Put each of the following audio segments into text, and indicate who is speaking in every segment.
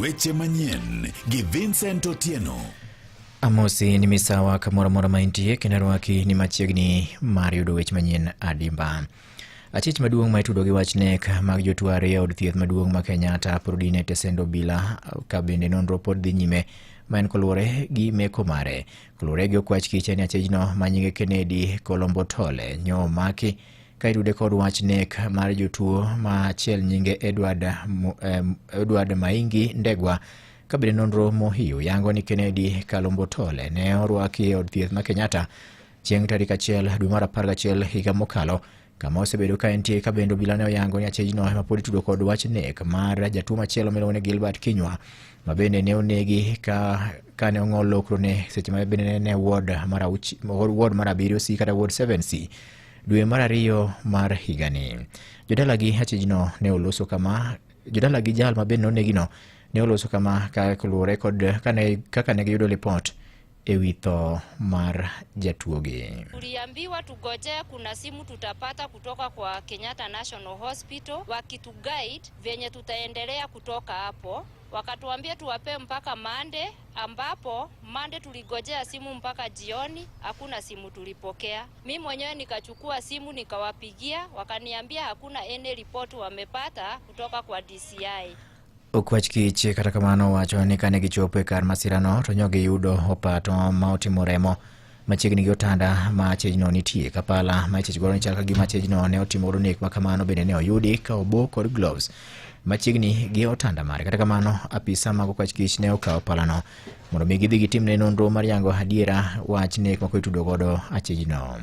Speaker 1: Weche manyien gi Vincent Otieno.
Speaker 2: Amosi ni misawa kamoro amora ma intie kendo arwaki ni machiegni mar yudo weche manyien adimba. Achich maduong' ma itudo gi wach nek mag jotuo ariyo e od thieth maduong' ma Kenyatta pod odin e tesend obila ka bende nonro pod dhi nyime ma en koluwore gi meko mare. Koluwore gi okwach kiche ni achijno ma nyinge Kennedy Kolombotole nyo omaki ka itude kod wach nek mar jotuo ma achiel nyinge Edward, Edward Maingi Ndegwa ka bende nonro mohiu yango ni Kennedy Kalombotole ne orwaki e od thieth ma Kenyatta chieng' tarik 1 dwe mar 11 higa mokalo kama osebedo ka entie ka bende obila ne oyango ni achijno ema pod itudo kod wach nek mar jatuo machielo miluongo ni Gilbert Kinywa ma bende ne onegi ka kane ong'ol lokrone seche ma bende ne en e ward mar ward mar 7 C kata ward 7C dwe mar 2 mar higani. Jodalagi achijno ne oloso kama jodalagi jal ma bende nonegino ne oloso kama ka kaluwore kod kaka ne giyudo lipot e wi tho mar jatuogi.
Speaker 3: Tuliambiwa tugojee, kuna simu tutapata kutoka kwa Kenyatta National Hospital wakituguide venye tutaendelea kutoka hapo. Wakatuambia tuwape mpaka Monday, ambapo Monday tuligojea simu mpaka jioni, hakuna simu tulipokea. Mi mwenyewe nikachukua simu nikawapigia, wakaniambia hakuna any report wamepata kutoka kwa DCI.
Speaker 2: Okwach kich kata kamano wacho ni kane gichopo e kar masirano to nyo giyudo opato ma otimo remo machiegni gi otanda ma achijno nitie. Kapala ma ichich godo ni chal ka gima achijno ne otimo godo nek ma kamano bende ne oyudi ka obo kod gloves machiegni gi otanda mare. Kata kamano apisa mag okwach kich ne okawo palano mondo mi gidhi gitimne nonro mar yango adiera wach nek ma itudo godo achijno.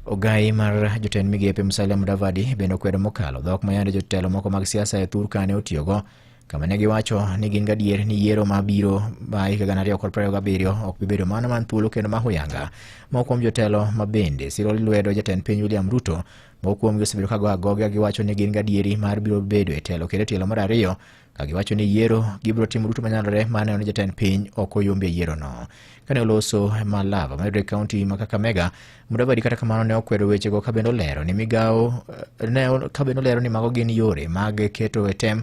Speaker 2: Ogai mar jotend migepe Musalia Mudavadi bende okwedo mokalo dhok ma yande jotelo moko mag siasa e thur ka ne otiyogo kama ne giwacho ni gin gadier ni yiero mabiro ma higa 2027 ok bi bedo mano man thuolo kendo ma huyanga. Moko kuom jotelo ma bende siro lwedo jatend piny William Ruto, moko kuomgi osebedo ka go agoga giwacho ni gin gadieri mar biro bedo e telo kendo e tielo mar ariyo ka giwacho ni yiero gibiro timo duto manyalore mar neno ni jatend piny ok oyombi e yierono. Kane oloso Malava mayudore e kaunti ma Kakamega, Mudavadi kata kamano ne okwedo wechego ka bende olero ni migawo ne ka bende olero ni mago gin yore mag keto e tem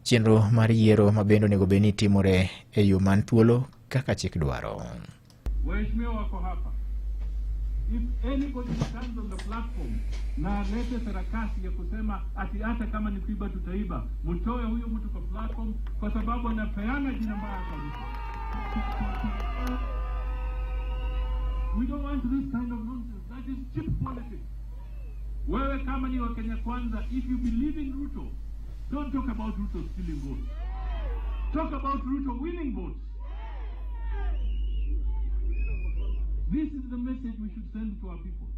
Speaker 2: chenro mar yiero ma bende onego bed ni timore e yo man thuolo kaka chik dwaro.
Speaker 4: Waheshimiwa wako hapa. If anybody stands on the platform na alete sarakasi ya kusema ati hata kama ni kuiba tutaiba, mtoe huyo mtu kwa platform kwa sababu anapeana jina mbaya kwa Ruto. We don't want this kind of nonsense. That is cheap politics. Wewe kama ni wa Kenya Kwanza, if you believe in Ruto, don't talk about Ruto stealing votes. Talk about Ruto winning votes. This is the message we should send to our people.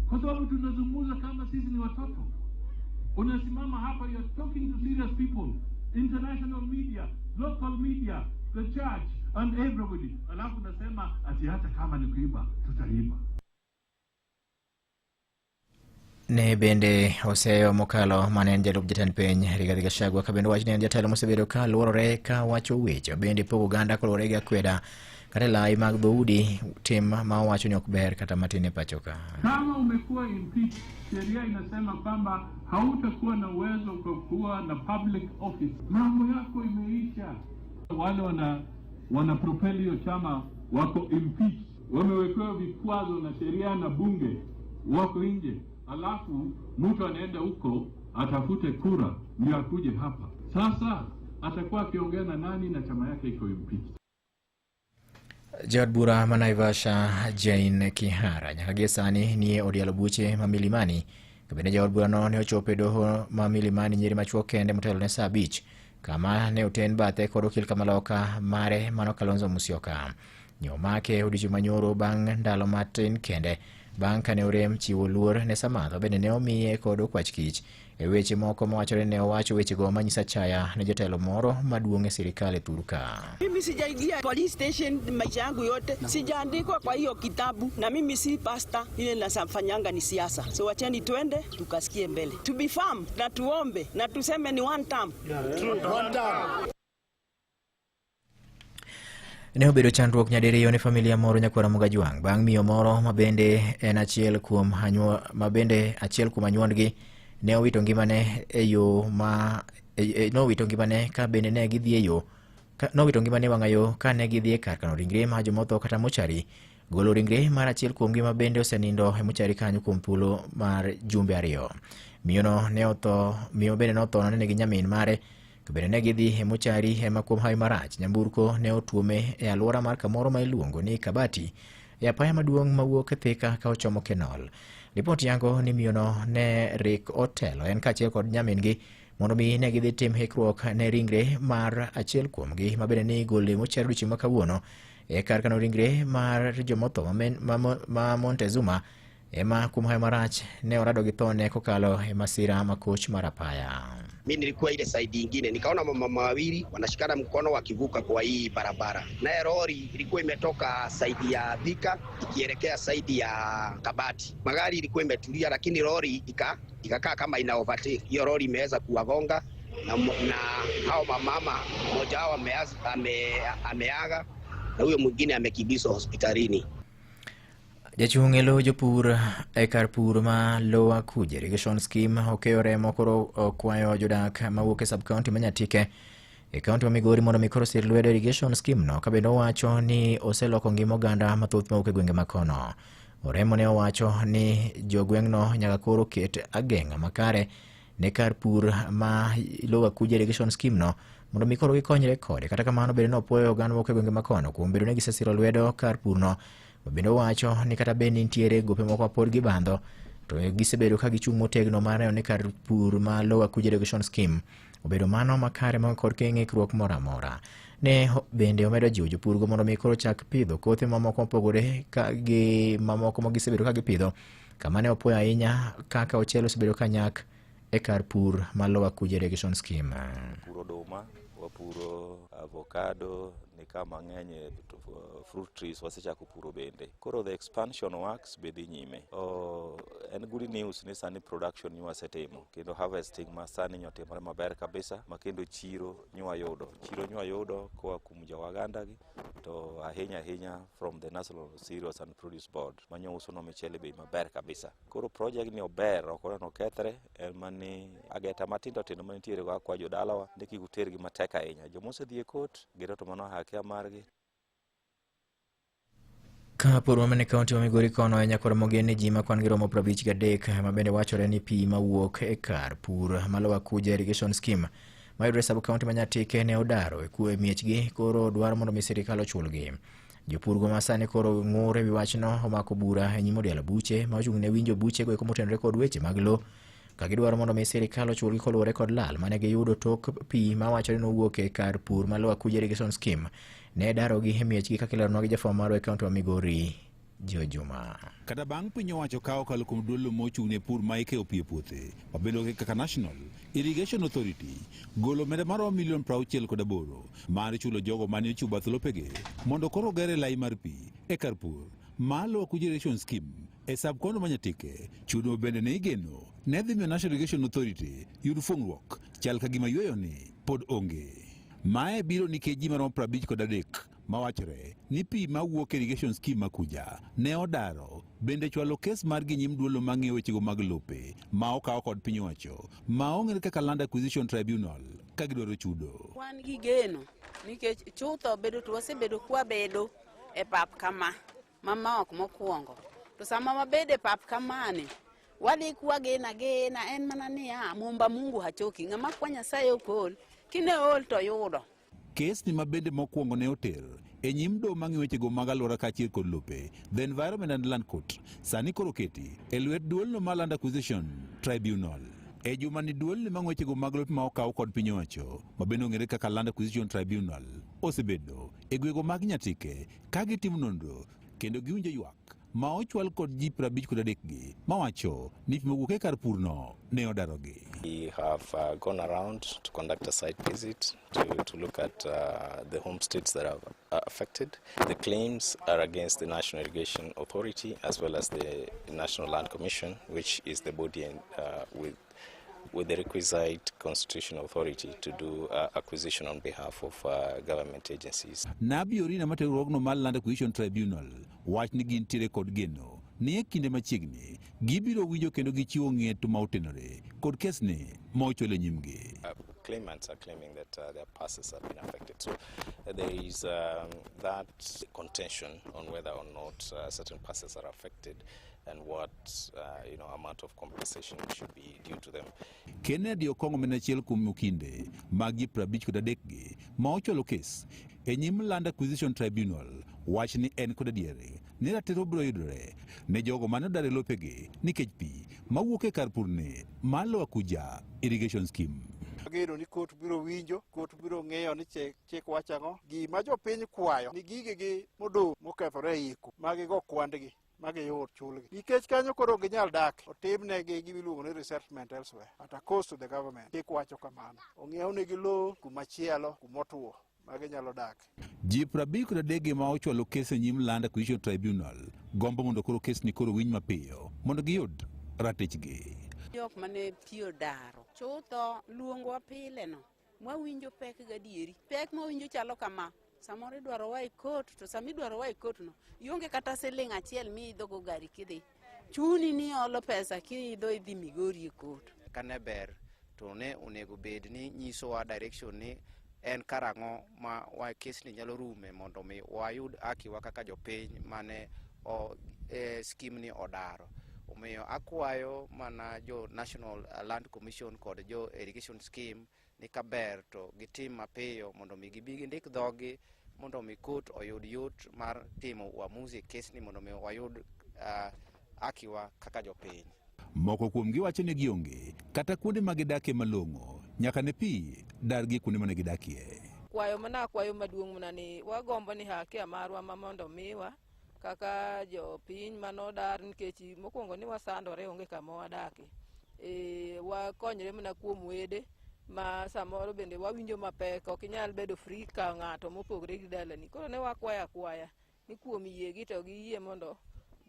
Speaker 4: Kwa sababu tunazungumza kama sisi ni watoto. Unasimama hapa, you are talking to serious people, international media, local media, the church and everybody. Alafu unasema ati hata kama ni kuiba tutaiba.
Speaker 2: Ne bende oseyo mokalo mane en jalup jatend piny Rigathi Gachagua ka bende wach ni en jatelo mosebedo ka luorore ka wacho weche bende pogo oganda kaluwore gi akweda kata lai mag dhoudi tim ma owacho ni ok ber kata matin e pacho ka.
Speaker 4: Kama umekuwa impeached, sheria inasema kwamba hautakuwa na uwezo kwa kuwa na public office. Mambo yako imeisha. Wale wana propel hiyo chama wako impeached, wamewekewa vikwazo na sheria na bunge, wako nje, alafu mtu anaenda huko atafute kura ndio akuje hapa. Sasa atakuwa akiongea na nani na chama yake iko impeached?
Speaker 2: Jaod bura ma Naivasha Jane Kihara nyaka gie sani nie od yalo buche ma Milimani. Ka bende jaod burano ne ochopo e doho ma Milimani nyiri machuok kende motelo ne saa 5 kama ne oten bathe kod okil kamaloka mare mano Kalonzo Musyoka. Ne omake odiochieng' manyoro bang' ndalo matin kende bang' kane orem chiwo luor ne Samantha bende ne omiye kod okwach kich e weche moko mawachore ne owacho wechego manyiso achaya ne jatelo moro maduong' e sirikal e thur ka.
Speaker 5: Mimi sijaingia police station maisha yangu yote, sijaandikwa kwa hiyo kitabu, na mimi si pastor, ile nasafanyanga ni siasa. So wacheni twende tukasikie mbele, to be firm na tuombe na tuseme ni one term.
Speaker 6: One term.
Speaker 2: Ne obedo chandruok nyadiriyo ne familia moro nyakwara Mugajwang' bang' miyo moro ma bende en achiel kuom ma bende achiel kuom anyuondgi ne owito ngimane e yo ma Nowito ngimane ka bende ne gidhi e yo nowito ngimane wang'a yo ka ne gidhi e kar kano ringre mar jomotho kata mochari golo ringre mar achiel kuomgi ma bende osenindo e mochari kanyo kuom thuolo mar jumbe 2. Miyono ne otho, miyo bende notho nonene gi nyamin mare to bende ne gidhi e mochari ema kuom hawi marach nyamburko ne otuome e alwora mar kamoro ma iluongo ni Kabati e apaya maduong' mawuok Thika ka ochomo Kenol. Ripot yango ni miyono ne rik otelo en kaachiel kod nyamin-gi mondo mi ne gidhi tim hikruok ne ringre mar achiel kuomgi ma bende ne igolo e mochari odiochieng' ma kawuono e kar kano ringre mar jomotho ma Montezuma ema kuom hawi marach ne orado gi thone kokalo e masira makoch mar apaya.
Speaker 7: Mi nilikuwa ile side ingine, nikaona mama wawili wanashikana mkono wakivuka kwa hii barabara, naye lori ilikuwa imetoka side ya Thika ikielekea side ya Kabati. Magari ilikuwa imetulia, lakini lori ikakaa kama ina overtake. Hiyo lori imeweza kuwagonga na hao mamama, mmoja wao ameaga na huyo mwingine amekimbizwa hospitalini.
Speaker 2: Jachung' e lo jopur e kar pur ma Lower Kuja Irrigation Scheme okeyo remo koro okwayo jodak mawuok e sub county ma Nyatike e kaunti ma Migori mondo mi koro sir lwedo irrigation scheme no ka bende owacho ni oseloko ngima oganda mathoth mawuok e gwenge makono. Oremo ne owacho ni jogweng'no nyaka koro ket ageng'a makare ne kar pur ma Lower Kuja Irrigation Scheme no mondo mi koro gikonyre kode. Kata kamano bende nopuoyo oganda mawuok e gwenge makono kuom bedo ni gisesiro lwedo kar pur no. Bende owacho ni kata bed ni nitiere gope moko mapod gibandho to gisebedo ka gichung' motegno mar neno ni kar pur ma Lower Kuja Irrigation Scheme obedo mano makare maonge kod ng'ikruok moro amora. Ne bende omedo jiwo jopurgo mondo mi koro chak pidho kothe mamoko mopogore ka gi mamoko ma gisebedo ka gipidho kama ne opuoyo ahinya kaka ochele osebedo ka nyak e kar pur ma Lower Kuja Irrigation Scheme.
Speaker 8: Puro oduma, wapuro avocado, ni kama ng'eny fruit trees wasechako puro bende. Koro the expansion works be dhi nyime. En good news ni sani production nyowasetimo kendo harvesting ma sani nyotimore maber kabisa ma kendo chiro nyowayudo. Chiro nyowayudo koa kuom jowaganda gi to ahinya ahinya from the National Cereals and Produce Board manyouso michele bei maber kabisa. Koro project ni ober ok oneno kethre en mani ageta matindo tindo manitiere go akwa jodalawa ni kik utergi matek ahinya. Jomosedhi e court gero to mano hakia margi.
Speaker 2: Ka pur mamane kaunti ma Migori kono e nyakoro mogen ni ji ma kwan gi romo 53 ma bende wachore ni pi mawuok e kar pur ma Lower Kuja Irrigation Scheme mayudore sub county ma Nyatike ne odaro e kwe miechgi koro dwaro mondo mi sirikal ochulgi. Jopurgo ma sani koro ng'ur ewi wachno omako bura e nyim od yalo buche ma ochung' ne winjo buchego eko motenore kod weche mag lo ka gidwaro mondo mi sirikal ochulgi koluwore kod lal mane giyudo tok pi mawachore ni owuok e kar pur ma Lower Kuja Irrigation Scheme ne darogi e miechgi kaka ileronwa gi jafwambo marwa e kaunti ma Migori Joe Juma.
Speaker 9: Kata bang' piny owacho ka okalo kuom duol mochung' ne pur ma ikeyo pi e puothe mabedo kaka National Irrigation Authority golo omenda maromo milion 68 mar chulo jogo mane ochiwo bath lopegi mondo koro ogere lai mar pi e kar pur ma Lower Kuja Irrigation Scheme e sub county ma Nyatike. Chudo bende ne igeno ne dhi miyo National Irrigation Authority yud fuong'ruok chal ka gima yweyo ni pod onge. Mae biro nikech ji maromo 53 mawachore ni pi mawuok e irrigation scheme ma Kuja ne odaro bende chwalo kes margi nyim duolo mang'iyo wechego mag lope ma okaw kod piny owacho ma ong'ere kaka Land Acquisition Tribunal ka gidwaro chudo.
Speaker 10: Wan gi geno nikech chutho bedo to wasebedo kwabedo e pap kama mama ok mokwongo to sama wabedo e pap kamani wadhi kwageno agena en mana niya mumba Mungu hachoki ng'ama kwa Nyasaye ok ol kine ol to yudo.
Speaker 9: Kes ni mabende mokwongo ne oter e nyim doho mang'iyo wechego mag alwora kaachiel kod lope The Environment and Land Court sani koro keti e lwet duolno mar Land Acquisition Tribunal. E juma ni duolni mang'iyo wechego mag lope ma okaw kod piny owacho mabende ong'ere kaka Land Acquisition Tribunal osebedo e gwego mag Nyatike ka gitimo nonro kendo giwinjo ywak ma ochwal kod ji 53 gi mawacho ni pi mowuok e kar purno ne odarogi.
Speaker 11: We have gone around to conduct a site visit to look at the homesteads that are affected. The claims are against the National Irrigation Authority as well as the National Land Commission, which is the body with the requisite constitutional authority to do acquisition on behalf of government agencies.
Speaker 9: Nabi Orina matero riwruogno mar Land Acquisition Tribunal wach ni gintiere kod geno ni e kinde machiegni gibiro winjo kendo gichiwo ng'eto ma otenore kod kesni ma ochwal e nyimgi.
Speaker 11: claimants are claiming that their parcels have been affected. So there is that contention on whether or not certain parcels are affected and what amount of compensation should be due to them.
Speaker 9: Kennedy Okong'o en achiel kuom okinde mag ji 53 gi ma ochwalo kes e nyim Land Acquisition Tribunal wach ni en kod adieri ni ratiro biro yudore ne jogo mane odar e lopegi nikech pi mawuok e kar purni mar Lower Kuja Irrigation Scheme.
Speaker 6: Ageno ni court biro winjo, court biro ng'eyo ni chik, chik wacho ang'o. Gima jopiny kwayo ni gigegi modong' mokethore e iko magigo kwandgi magiyud chulgi. Nikech kanyo koro ok ginyal dak, otimnegi gima iluongo ni resettlement elsewhere at a cost to the government. Chik wacho kamano. Ong'iewnegi lowo kumachielo kumotuo maginyalo dak.
Speaker 9: Ji 53 ma ochwalo kes e nyim Land Acquisition Tribunal gombo mondo koro kes ni koro winj mapiyo mondo giyud ratichgi.
Speaker 10: Jok mane pi odaro chutho luongwa pile no mwawinjo pek gadieri. Pek mwawinjo chalo kama: samoro idwarowa e court, to sama idwarowa e court no ionge kata siling achiel miidho go gari kidhi. Chuni ni olo pesa kiidho idhi Migori e court.
Speaker 12: Kane ber to ne onego bed ni nyisowa direction ni en karang'o ma wa kesni nyalo rume mondo mi wayud hakiwa kaka jopiny mane o, scheme ni odaro. Omiyo akwayo mana jo National Land Commission kod jo Irrigation Scheme ni kaber to gitim mapiyo mondo mi gibi gindik dhogi mondo mi court oyud yot mar timo uamuzi e kesni mondo mi wayud hakiwa kaka jopiny.
Speaker 9: Moko kuomgi wacho ni gionge kata kuonde ma gidakie malong'o nyaka ne pi dargi kuonde mane gidakie.
Speaker 13: Kwayo mana akwayo maduong' mana ni wagombo ni haki marwa ma mondo miwa kaka jopiny manodar, nikech mokwongo ni wasandore, onge kama wadake. Wakonyre mana kuom wede ma samoro bende wawinjo mapek, ok inyal bedo free ka ng'ato mopogre gi dalani. Koro ne wakwayo akwaya ni kuom yiegi to giyie mondo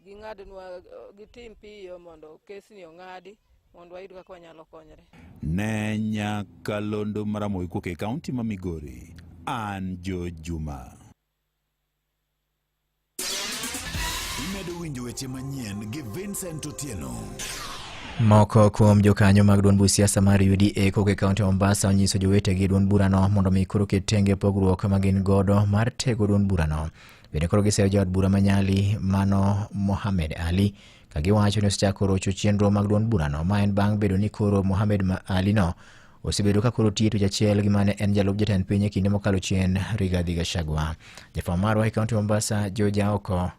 Speaker 13: ging'adnwa, gitim piyo mondo kesni ong'adi mondo wayud kaka wanyalo konyre.
Speaker 9: Ne nyakalondo maramogi kuok e kaunti ma Migori, an Jo Juma.
Speaker 1: Imedo winjo weche manyien gi Vincent Otieno.
Speaker 2: Moko kuom jokanyo mag duond buch siasa mar UDA kowuok e kaunti ma Mombasa onyiso jowetegi e duond burano mondo mi koro ket tenge pogruok ma gin godo mar tego duond burano. Bende koro giseyo jaod bura ma Nyali mano Mohamed Ali ka giwacho ni osechako rocho chenro mag duond burano, ma en bang' bedo ni koro Mohamed Ali no osebedo ka koro tiyo e tich achiel gi mane en jalup jatend piny e kinde mokalo chien, Rigathi Gachagua. Jafwambo marwa e kaunti ma Mombasa, George Aoko,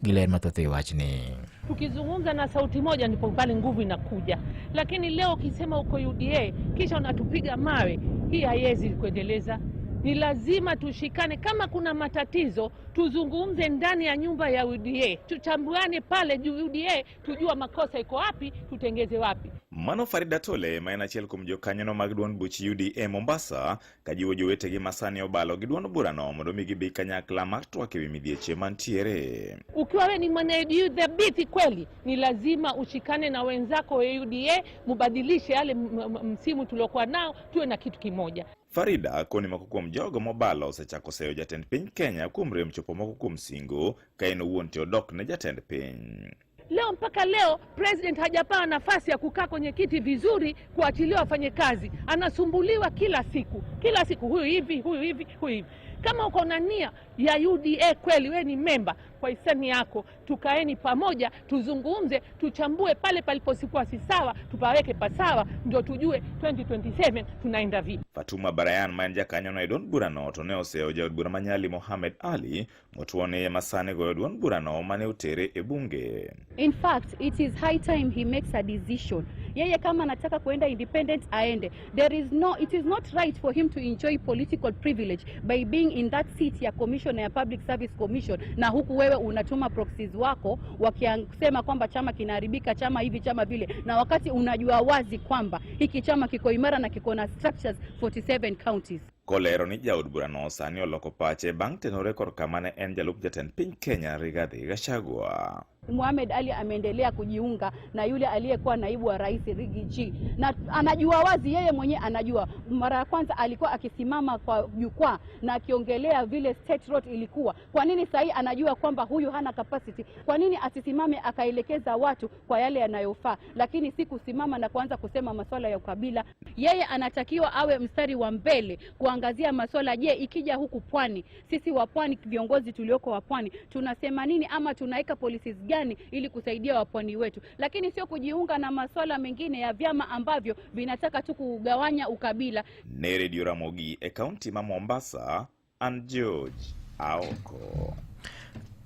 Speaker 2: gi ler mathoth e wachni.
Speaker 14: Tukizungumza na sauti moja ndipo pale nguvu inakuja, lakini leo ukisema uko UDA kisha unatupiga mawe, hii haiwezi kuendeleza. Ni lazima tushikane. Kama kuna matatizo tuzungumze ndani ya nyumba ya UDA, tuchambuane pale juu UDA, tujua makosa iko wapi, tutengeze wapi.
Speaker 15: Mano Farida Tole ma en achiel kuom jokanyono mag duond buch UDA Mombasa kajiwo jowetegi ma sani obalo gi duond burano mondo mi gibi kanyakla mar twak ewi midhieche mantiere.
Speaker 14: Ukiwa we ni mwana UDA dhabiti kweli, ni lazima ushikane na wenzako wa UDA, mubadilishe yale msimu tuliokuwa nao, tuwe na kitu kimoja.
Speaker 15: Farida koni moko kuom jogo mobalo osechako seyo jatend piny Kenya kuom rem chopo moko kuom singo ka en owuon to odok ne jatend piny.
Speaker 14: Leo mpaka leo president hajapewa nafasi ya kukaa kwenye kiti vizuri, kuachiliwa afanye kazi. Anasumbuliwa kila siku, kila siku, huyu hivi, huyu hivi, huyu hivi. Kama uko na nia ya UDA kweli, we ni memba, kwa hisani yako, tukaeni pamoja, tuzungumze, tuchambue pale paliposikuwa si sawa, tupaweke pasawa, ndio tujue 2027 tunaenda vipi.
Speaker 15: Fatuma Barayan ma en jakanyono e duond burano to ne oseyo jaod bura ma Nyali Mohamed Ali motuone ema sani goyo duond burano mane otere e bunge.
Speaker 16: In fact, it is high time he makes a decision. Yeye kama anataka kuenda independent aende. There is no, it is not right for him to enjoy political privilege by being in that seat ya commissioner ya Public Service Commission, na huku wewe unatuma proxies wako wakisema kwamba chama kinaharibika, chama hivi, chama vile, na wakati unajua wazi kwamba hiki chama kiko imara na kiko na structures 47 counties.
Speaker 15: Kolero ni jaod burano sani oloko pache bang' tenore korka mane en jalup jatend piny Kenya Rigathi Gachagua.
Speaker 16: Mohamed Ali ameendelea kujiunga na yule aliyekuwa naibu wa rais Riggy G, na anajua wazi, yeye mwenyewe anajua. Mara ya kwanza alikuwa akisimama kwa jukwaa na akiongelea vile state road ilikuwa. Kwa nini sahii anajua kwamba huyu hana capacity? Kwa nini asisimame akaelekeza watu kwa yale yanayofaa, lakini si kusimama na kuanza kusema masuala ya ukabila? Yeye anatakiwa awe mstari wa mbele kuangazia masuala. Je, ikija huku pwani, sisi wa pwani, viongozi tulioko wa pwani tunasema nini ama tunaweka policies gani ili kusaidia wapwani wetu, lakini sio kujiunga na masuala mengine ya vyama ambavyo vinataka tu kugawanya ukabila.
Speaker 15: Ne Redio Ramogi e kaunti ma Mombasa, an George Aoko.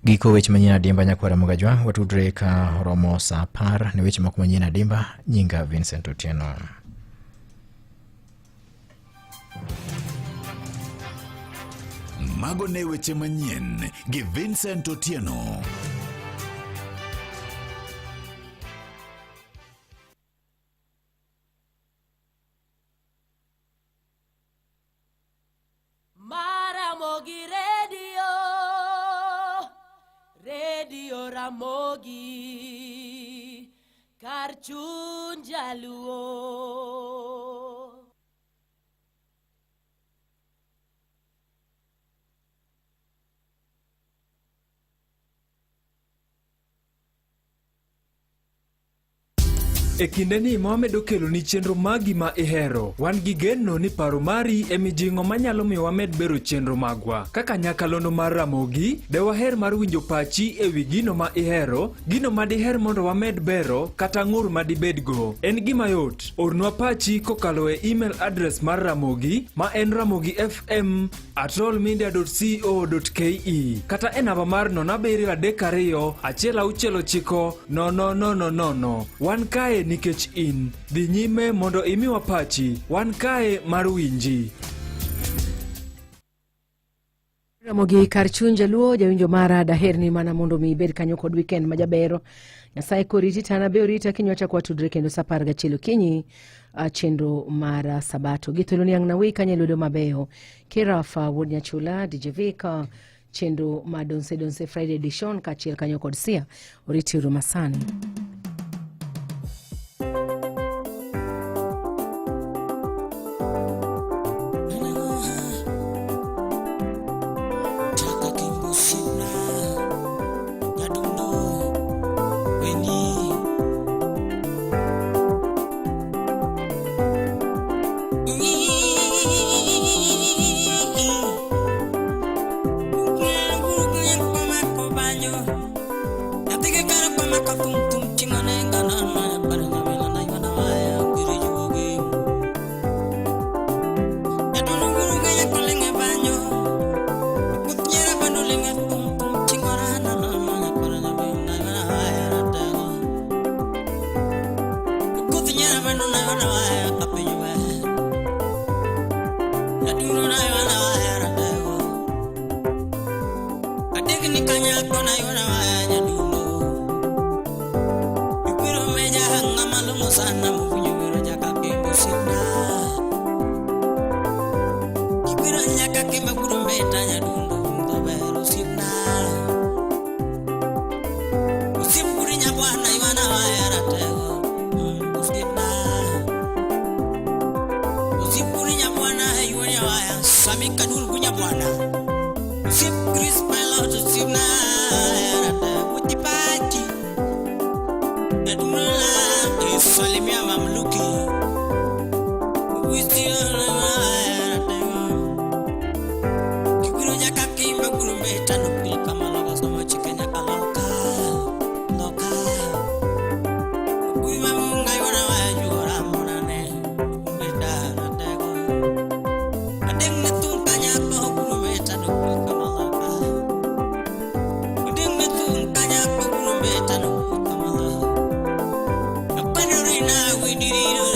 Speaker 2: Giko weche manyien adimba nyakwara Mogajwang' watudre ka romo saa 10 ne weche moko manyien adimba. Nyinga Vincent Otieno.
Speaker 1: Mago ne weche manyien gi Vincent Otieno.
Speaker 17: Maramogi Radio, Radio Ramogi, kar chuny jaluo.
Speaker 18: E kindeni ma wamedo keloni chenro magi ma ihero, wan gi geno ni paro mari e mijing'o manyalo miyo wamed bero chenro magwa. Kaka nyakalondo mar Ramogi, de waher mar winjo pachi e wi gino ma ihero, gino ma diher mondo wamed bero, kata ng'ur ma dibedgo. En gima yot, ornwa pachi kokalo e email address mar Ramogi ma en ramogifm@allmedia.co.ke kata e namba mar 0732 169 0000. Wan kae nikech in. Dhi nyime mondo imiwa pachi. Wan kae mar winji.
Speaker 19: Ramogi kar chuny jaluo, jawinjo mara daher ni mana mondo mi ibed kanyo kod weekend ma jabero. Nyasaye koriti tana be orita kiny wachak watudre kendo saa 11 okinyi chenro mar Sabato. Gi thuolo ni ang' nawe kanyo e lwedo mabeyo. Kirafa wuod Nyachula, DJ Vika, chenro ma Donse Donse Friday edition kaachiel kanyo kod Sia. Oriti uru masani.
Speaker 20: We need it.